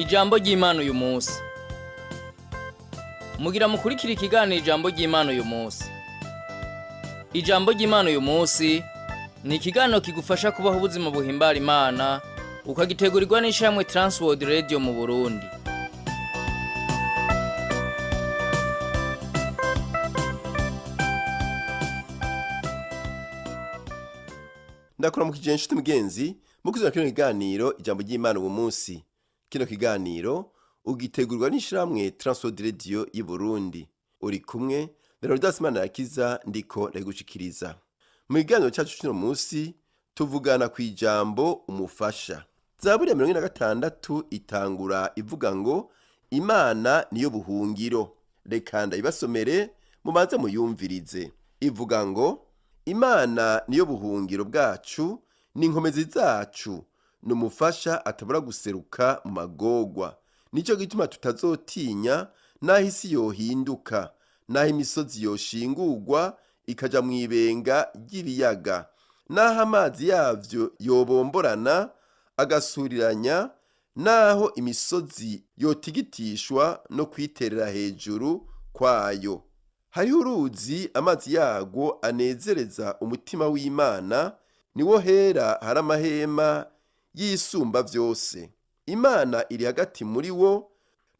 Ijambo ry'Imana uyu munsi. Mugira mukurikira ikiganiro ijambo ry'Imana uyu munsi. Ijambo ry'Imana uyu munsi ni ikiganiro kigufasha kubaho ubuzima buhimbara Imana, ukagitegurirwa n'ishirahamwe Transworld Radio mu Burundi. Ndakuramukije inshuti mugenzi mukuzana kino kiganiro ijambo ry'Imana ubu munsi. Kino kiganiro ugitegurirwa n'ishirahamwe Transworld Radio y'u Burundi. Uri kumwe na Leonidas Manirakiza, ndiko ndabigushikiriza. Mu kiganiro cyacu cy'uno munsi tuvugana ku ijambo umufasha. Zaburi ya 46 itangura ivuga ngo Imana niyo buhungiro. Reka ndayibasomere mubanze muyumvirize. Ivuga ngo Imana niyo buhungiro bwacu, ni inkomezi zacu, ni umufasha atabura guseruka mu magorwa. Nico gituma tutazotinya naho isi yohinduka, naho imisozi yoshingurwa ikaja mw'ibenga ry'ibiyaga, naho amazi yavyo yobomborana agasuriranya, naho imisozi yotigitishwa no kwiterera hejuru kwayo. Hariho uruzi amazi yarwo anezereza umutima w'Imana, niwo hera hari amahema y'isumba vyose. Imana iri hagati muri wo,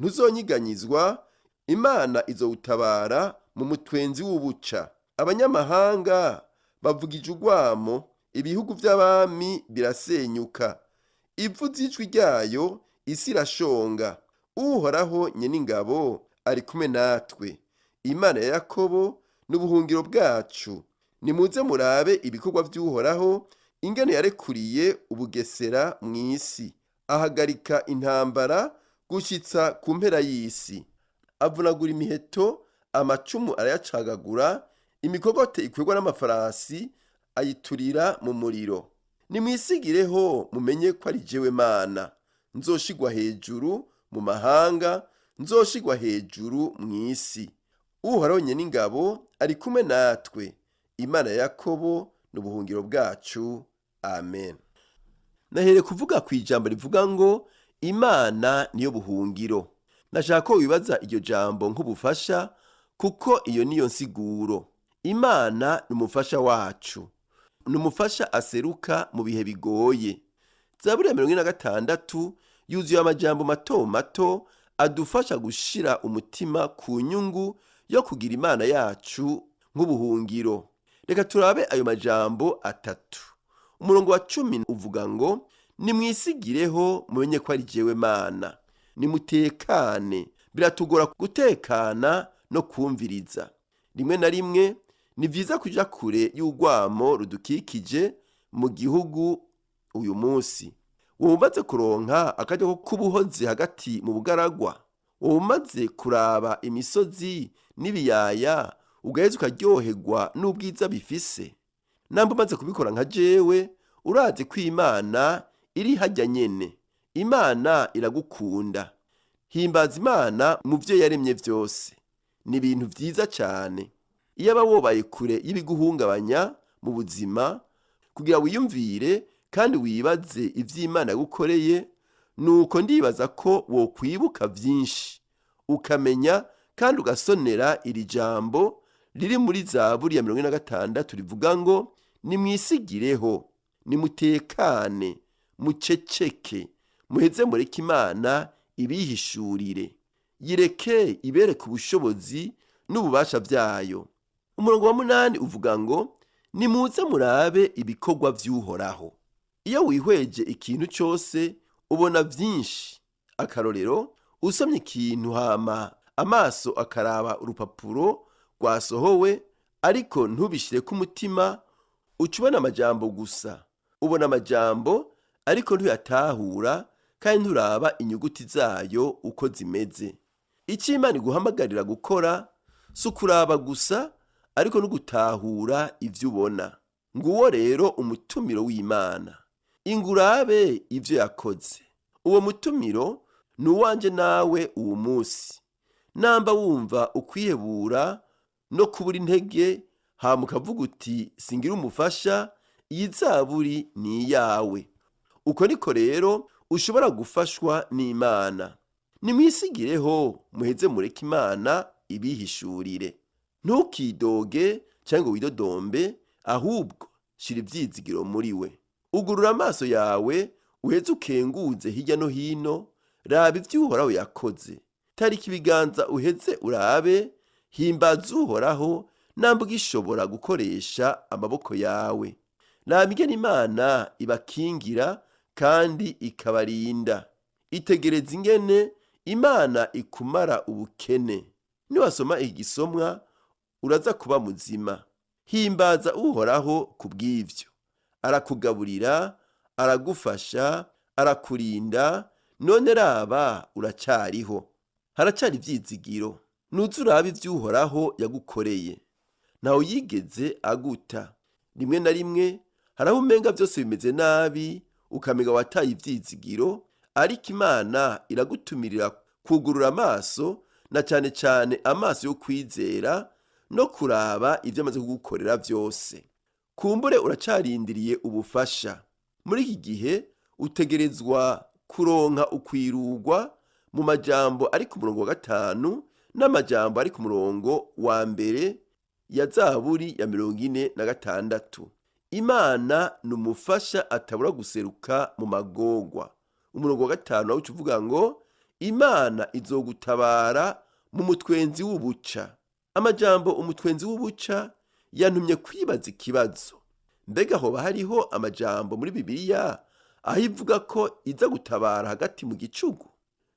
ntuzonyiganyizwa, Imana izowutabara mu mutwenzi w'ubuca. Abanyamahanga bavugije urwamo, ibihugu vy'abami birasenyuka. Ivuze ijwi ryayo, isi irashonga. Uhoraho nyen'ingabo ari kumwe natwe. Imana ya Yakobo n'ubuhungiro bwacu. Nimuze murabe ibikorwa vy'Uhoraho, ingene yarekuriye ubugesera mw'isi, ahagarika intambara gushitsa ku mpera y'isi. Avunagura imiheto, amacumu arayacagagura, imikogote ikwegwa n'amafarasi ayiturira mu muriro. Nimwisigireho mumenye ko ari jewe Mana, nzoshigwa hejuru mu mahanga, nzoshigwa hejuru mw'isi. Uhoraho nyen'ingabo ari kumwe natwe, Imana ya Yakobo n'ubuhungiro bwacu. Amen. Nahere kuvuga ku ijambo rivuga ngo Imana niyo buhungiro. Nashaka ko wibaza iryo jambo nk'ubufasha, kuko iyo niyo nsiguro. Imana ni umufasha wacu, ni umufasha aseruka mu bihe bigoye. Zaburi ya 46 yuzuye amajambo mato mato adufasha gushira umutima ku nyungu yo kugira Imana yacu nk'ubuhungiro. Reka turabe ayo majambo atatu. Umurongo wa 10 uvuga ngo nimwisigireho mumenye ko ari jewe Mana, nimutekane. Biratugora gutekana no kumviriza. Rimwe na rimwe ni vyiza kuja kure y'urwamo rudukikije mu gihugu uyu munsi. Woba umaze kuronka akaryo ko kubuhoze hagati mu bugaragwa? Woba umaze kuraba imisozi n'ibiyaya ugaheza ukaryoherwa n'ubwiza bifise? Namba umaze kubikora nka jewe, urazi ko Imana iri harya nyene. Imana iragukunda. Himbaza Imana mu vyo yaremye vyose. Ni ibintu vyiza cane. Iyaba wobaye kure y'ibiguhungabanya mu buzima, kugira wiyumvire kandi wibaze ivy'Imana yagukoreye, nuko ndibaza ko wokwibuka vyinshi, ukamenya kandi ugasonera iri jambo riri muri Zaburi ya 46 rivuga ngo nimwisigireho, nimutekane, muceceke, muheze mureke Imana ibihishurire, yireke ibereke ubushobozi n'ububasha vyayo. Umurongo wa 8 uvuga ngo nimuze murabe ibikorwa vy'Uhoraho. Iyo wihweje ikintu cose ubona vyinshi. Akarorero, usomye ikintu hama amaso akaraba urupapuro rwasohowe, ariko ntubishireko umutima, uca ubona amajambo gusa. Ubona amajambo ariko ntuyatahura kandi nturaba inyuguti zayo uko zimeze. Ico Imana iguhamagarira gukora si ukuraba gusa, ariko no gutahura ivyo ubona. Nguwo rero umutumiro w'Imana. Ingurabe ivyo yakoze. Uwo mutumiro ni uwanje nawe uwu munsi. Namba wumva ukwihebura no kubura intege, hama ukavuga uti singira umufasha, iyi zaburi ni iyawe. Uko niko rero ushobora gufashwa n'Imana. Nimwisigireho muheze mureke Imana ibihishurire. Ntukidoge cyangwa ngo widodombe, ahubwo shira ivyizigiro muri we. Ugurura amaso yawe uheze ukenguze hirya no hino, raba ivyo Uhoraho yakoze. Tarika ibiganza uheze urabe, himbaza Uhoraho namba ugishobora gukoresha amaboko yawe. Raba ingene Imana ibakingira kandi ikabarinda. Itegereze ingene Imana ikumara ubukene. Niwasoma iki gisomwa uraza kuba muzima. Himbaza Uhoraho kubw'ivyo. Arakugaburira, aragufasha, arakurinda, none raba uracariho. Haracari ivyizigiro. Nuze urabe ivyo Uhoraho yagukoreye. Ntawe yigeze aguta. Rimwe na rimwe hari aho umenga vyose bimeze nabi, ukamenga wataye ivyizigiro, ariko Imana iragutumirira kugurura amaso, na cane cane amaso yo kwizera no kuraba ivyo amaze kugukorera vyose. Kumbure uracarindiriye ubufasha. Muri iki gihe utegerezwa kuronka ukwirugwa mu majambo ari ku murongo wa 5 n'amajambo ari ku murongo wa 1 ya Zaburi ya 46. Imana ni umufasha atabura guseruka mu magorwa. Umurongo wa 5 nawo uca uvuga ngo Imana izogutabara mu mutwenzi w'ubuca. Amajambo umutwenzi w'ubuca yantumye kwibaza ikibazo. Mbega hoba hariho amajambo muri Bibiliya aho ivuga ko iza gutabara hagati mu gicugu?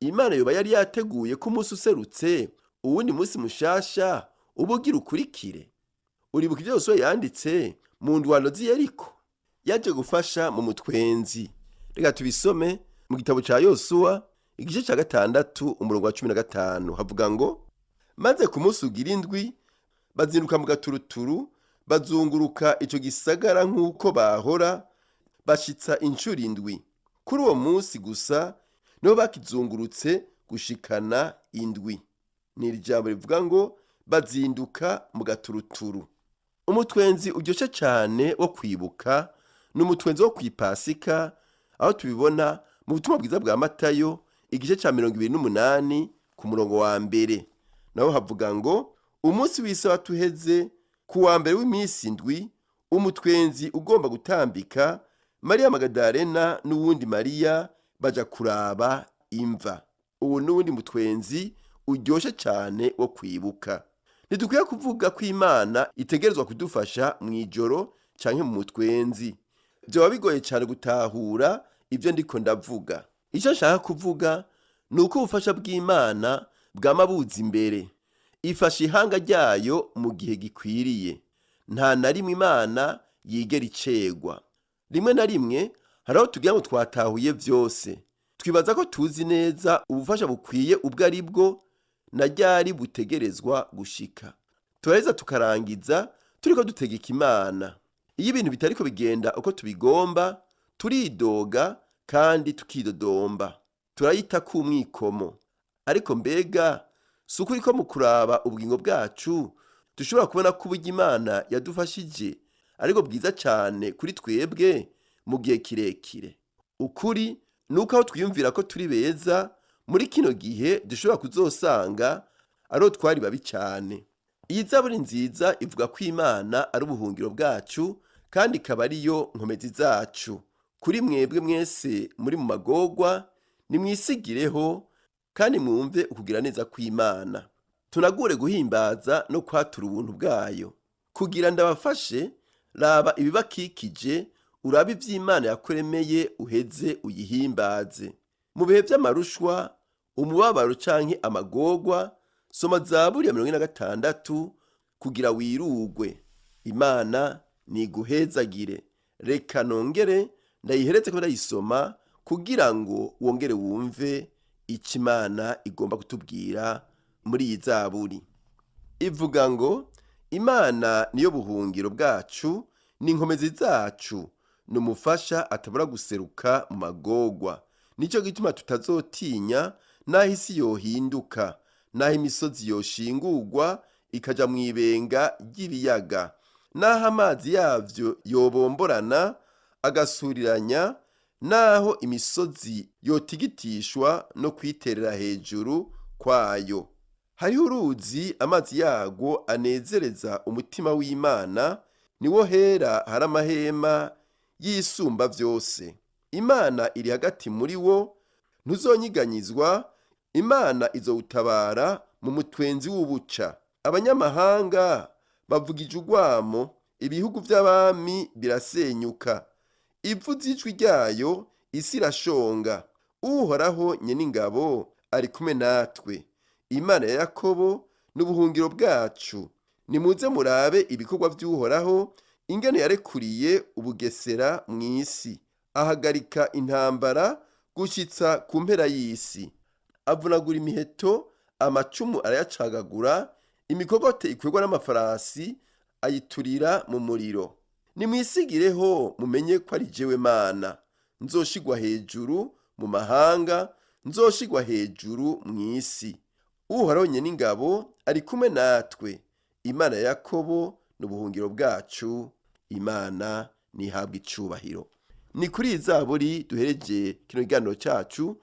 Imana yoba yari yateguye ko umunsi userutse uwundi munsi mushasha uba ugira ukurikire. Uribuka ivyo Yosuwa yanditse mu ndwano z'i Yeriko? Yaje gufasha mu mutwenzi. Reka tubisome mu gitabo ca Yosuwa igice ca 6 umurongo wa 15, havuga ngo maze ku munsi ugira indwi bazinduka mu gaturuturu bazunguruka ico gisagara nk'uko bahora, bashitsa incuro indwi. Kuri uwo munsi gusa niho bakizungurutse gushikana indwi. Ni iri jambo rivuga ngo bazinduka mu gaturuturu. Umutwenzi uryoshe cane wo kwibuka ni umutwenzi wo kwipasika, aho tubibona mu butumwa bwiza bwa Matayo igice ca 28 ku murongo wa 1. Naho havuga ngo umunsi w'isabato uheze ku wa mbere w'iminsi indwi, umutwenzi ugomba gutambika, Mariya Magadarena n'uwundi Mariya baja kuraba imva. Ubu n'uwundi mutwenzi uryoshe cane wo kwibuka. Ntidukwiye kuvuga ko Imana itegerezwa kudufasha mw'ijoro canke mu mutwenzi. Vyoba bigoye cane gutahura ivyo ndiko ndavuga. Ico nshaka kuvuga ni uko ubufasha bw'Imana bwama buza imbere. Ifasha ihanga ryayo mu gihe gikwiriye. Nta na rimwe Imana yigera icegwa. Rimwe na rimwe hari aho tugira ngo twatahuye vyose. Twibaza ko tuzi neza ubufasha bukwiye ubwo ari bwo na ryari butegerezwa gushika. Turaheza tukarangiza turiko dutegeka Imana. Iyo ibintu bitariko bigenda uko tubigomba, turidoga kandi tukidodomba. Turayita kumwikomo. Ariko mbega si ukuri ko mu kuraba ubugingo bwacu dushobora kubona ko uburyo Imana yadufashije ariko bwiza cane kuri twebwe mu gihe kirekire. Ukuri ni uko aho twiyumvira ko turi beza muri kino gihe dushobora kuzosanga ariho twari babi cane. Iyi zaburi nziza ivuga ko Imana ari ubuhungiro bwacu kandi ikaba ariyo nkomezi zacu. Kuri mwebwe mwese muri mu magorwa, nimwisigireho kandi mwumve ukugira neza kw'Imana. Tunagure guhimbaza no kwatura ubuntu bwayo. Kugira ndabafashe, raba ibibakikije, urabe ivy'Imana yakuremeye uheze uyihimbaze. Mu bihe vy'amarushwa, umubabaro canke amagorwa, soma Zaburi ya 46 kugira wirugwe. Imana niguhezagire. Reka nongere ndayihereze ko ndayisoma kugira ngo wongere wumve ico Imana igomba kutubwira muri iyi zaburi. Ivuga ngo Imana niyo buhungiro bwacu, ni inkomezi zacu, ni umufasha atabura guseruka mu magorwa. Nico gituma tutazotinya naho isi yohinduka, naho imisozi yoshingurwa ikaja mw'ibenga ry'ibiyaga, naho amazi yavyo yobomborana agasuriranya. Naho imisozi yotigitishwa no kwiterera hejuru kwayo. Hariho uruzi amazi yarwo anezereza umutima w'Imana, niwo hera hari amahema y'isumba vyose. Imana iri hagati muri wo, ntuzonyiganyizwa, Imana izowutabara mu mutwenzi w'ubuca. Abanyamahanga bavugije urwamo, ibihugu vy'abami birasenyuka. Ivuze ijwi ryayo, isi irashonga. Uhoraho nyen'ingabo ari kumwe natwe. Imana ya Yakobo ni ubuhungiro bwacu. Nimuze murabe ibikorwa vy'Uhoraho, ingene yarekuriye ubugesera mw'isi. Ahagarika intambara gushitsa ku mpera y'isi. Avunagura imiheto, amacumu arayacagagura, imikogote ikwegwa n'amafarasi ayiturira mu muriro. Nimwisigireho mumenye ko ari jewe Mana. Nzoshigwa hejuru mu mahanga, nzoshigwa hejuru mw'isi. Uhoraho nyen'ingabo ari kumwe natwe. Imana ya Yakobo ni ubuhungiro bwacu. Imana nihabwe icubahiro. Ni kuri iyi zaburi duhereje kino kiganiro cacu,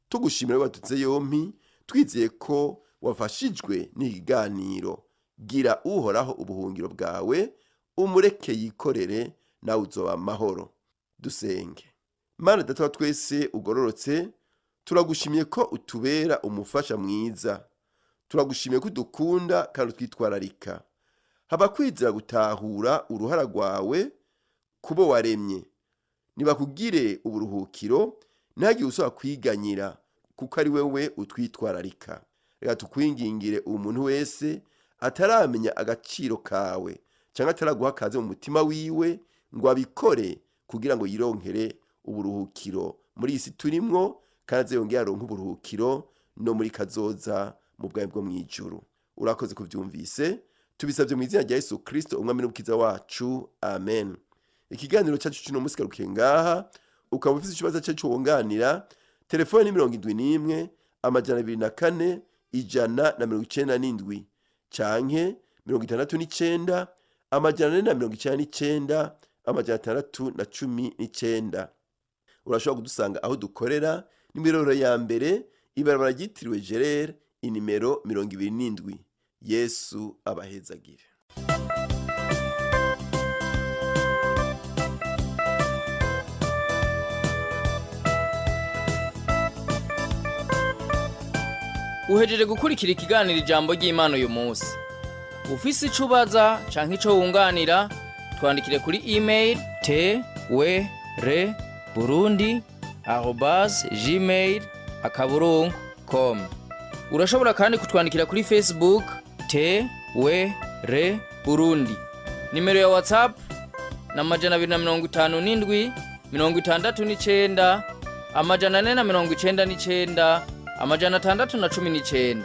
tugushimira watutse yompi, twizeye ko wafashijwe n'iki kiganiro. Gira Uhoraho ubuhungiro bwawe, umureke yikorere, nawe uzoba amahoro. Dusenge. Mana Data wa twese ugororotse, turagushimiye ko utubera umufasha mwiza. Turagushimiye ko udukunda kandi utwitwararika. Haba kwizera gutahura uruhara rwawe kubo waremye. Nibakugire uburuhukiro, ntihagire usubira kwiganyira, kuko ari wewe utwitwararika. Reka tukwingingire umuntu wese ataramenya agaciro kawe canke ataraguha akaze mu mutima wiwe ngo abikore kugira ngo yironkere uburuhukiro muri iyi si turimwo, kandi aze yongere aronke uburuhukiro no muri kazoza mu bwami bwo mw'ijuru. Urakoze kuvyumvise, tubisavye mw'izina rya Yesu Kristo umwami n'umukiza wacu, amen. Ikiganiro cacu c'uno musi kigarukiye ngaha. Ukaba ufise ikibazo cacu wunganira, telefone ni 71 204 197 canke 69 499 619. Urashobora kudusanga aho dukorera nimero ya mbere, ibarabara ryitiriwe Gerere, inimero 27. Yesu abahezagire. Uhejeje gukurikira ikiganiro ijambo ry'Imana uyu munsi. Ufise ico ubaza canke ico wunganira, twandikire kuri email twrburundi@gmail.com. Urashobora kandi kutwandikira kuri Facebook TWR Burundi. Nimero ya WhatsApp na 257 69 499 619.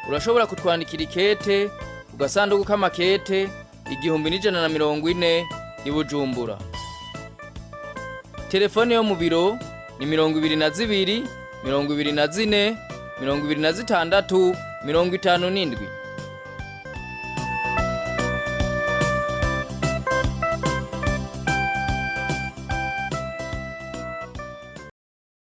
Urashobora kutwandikira ikete ku gasanduku k'amakete 1140 i Bujumbura. Telefone yo mu biro ni 22 24 26 57.